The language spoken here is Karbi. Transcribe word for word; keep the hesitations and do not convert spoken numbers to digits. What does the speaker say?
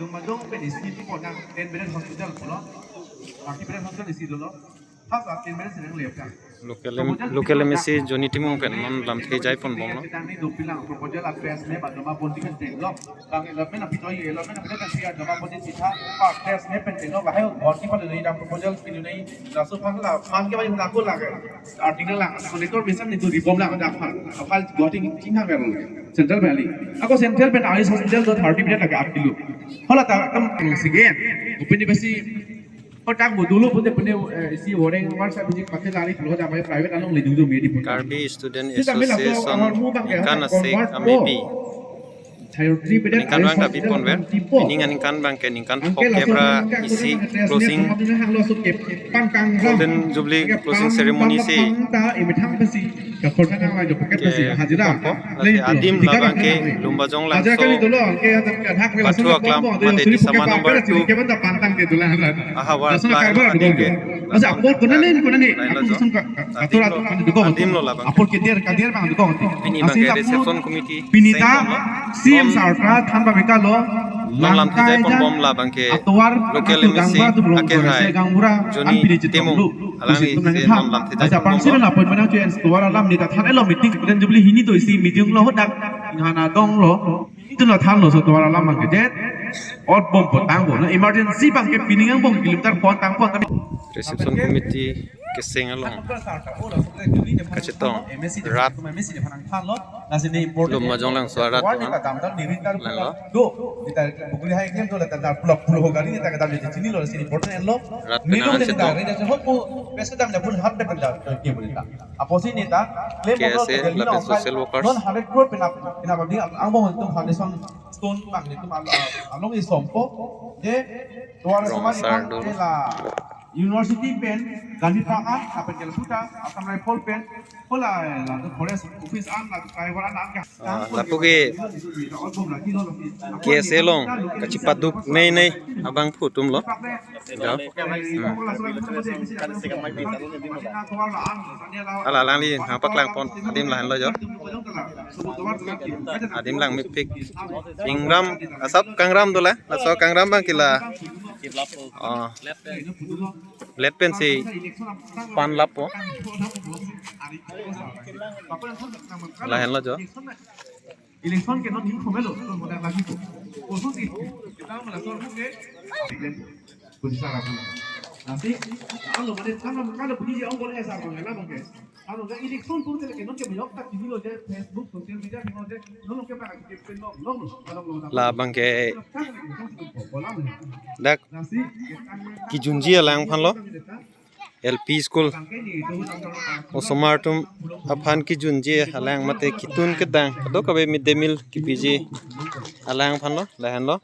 Lumbajong pen isi ti pon nang ten bedded hospital pulo. Thirty bedded hospital isi dolo. First a ten bedded si nangle aphrang. Local M-, local M A C Johnny Timung pen non lamthe jai pon bomlo. Tangni dopiklang proposal a phase me ba doma bonti pen tenglok. Bang allotment aphi toi, allotment aphi toi kan siya doma bonti sitha. Phase me pen tenglok, lahai bonti pale nai dam proposal kini nai. Laso phang la, phang ke ba yung ako lage. Article lang, collector mission itu ribom lang ada phang. Apal Guwahati chinghang kan. Central Valley. Ako Central pen Eyes Hospital do thirty bedded lage aat kilo. Hala ta tam sige. Upini besi Kotak mo dulu pute pune, eh, isi orang war sa bijik pate lari pulo damai private along le dungdung medi pun. Karbi Student Association ningkan asek amepi. Ningkan bang kabi ponver. Ningkan, ningkan bang ke ningkan phok kep ra isi closing Golden Jubilee closing ceremony si. Ke, lasi adim labang ke Lumbajong Langso Pathu Aklam mate Disama number two ahavar keplang adim ke. Lain lo jo. Adim lo labang ke. Pini bang ke reception committee. Pinita seng C M sir ka than ba beka lo. Non lamthe jai pon bom labang ke local M A C akehai Johnny Timung. Alangli si non lamthe jai pon bom lo. Aja pangsi na pon mana tu en store alam ni ta than elo meeting kemudian jubli hini to isi meeting lo hodak. Hana dong lo. Itu na than lo so store alam ke jet. Ot bom po tang bo. Na emergency bang ke pining ang bom kilometer pon tang pon kami. Reception committee keseng along kachetong rat Lumbajong Langso arat ko an. Lain lo. Rat penang chetong. K S A lapen social workers. Rong asar do. University pen, Gandhi Park an, lapen ke laputa, Assam Rifle pen, hala, la, forest office an, la, driver an, an, Ah, lapu ke K S A along kachipaduk nei nei abangphu atum lo. Jo. Hmm. Hala alangli nangpaklang pon adim lahen lo jo. Adim lang mepik. Ingram asap kangram dola. Laso kangram bang ke la. Oh. Let pen si pan lapo. Lahen lo jo. Election ke non informal lo, non modal lagi po. Kosong si, kita malah soal ke. Kunci sara pun. Nanti kalau mana kalau kalau bunyi dia orang boleh asal bang, kenapa bang? Kalau nggak election pun kita ke non ke banyak tak ini lo je Facebook, sosial media ke non je, non ke pakai ke pen lo, lo lo, lo lo. Labang ke dak kijunji alang aphan lo. L P school osomar atum aphan kijunji alang mate kitun kedang kadokave mid day meal kipiji alang aphan lo, lahen lo.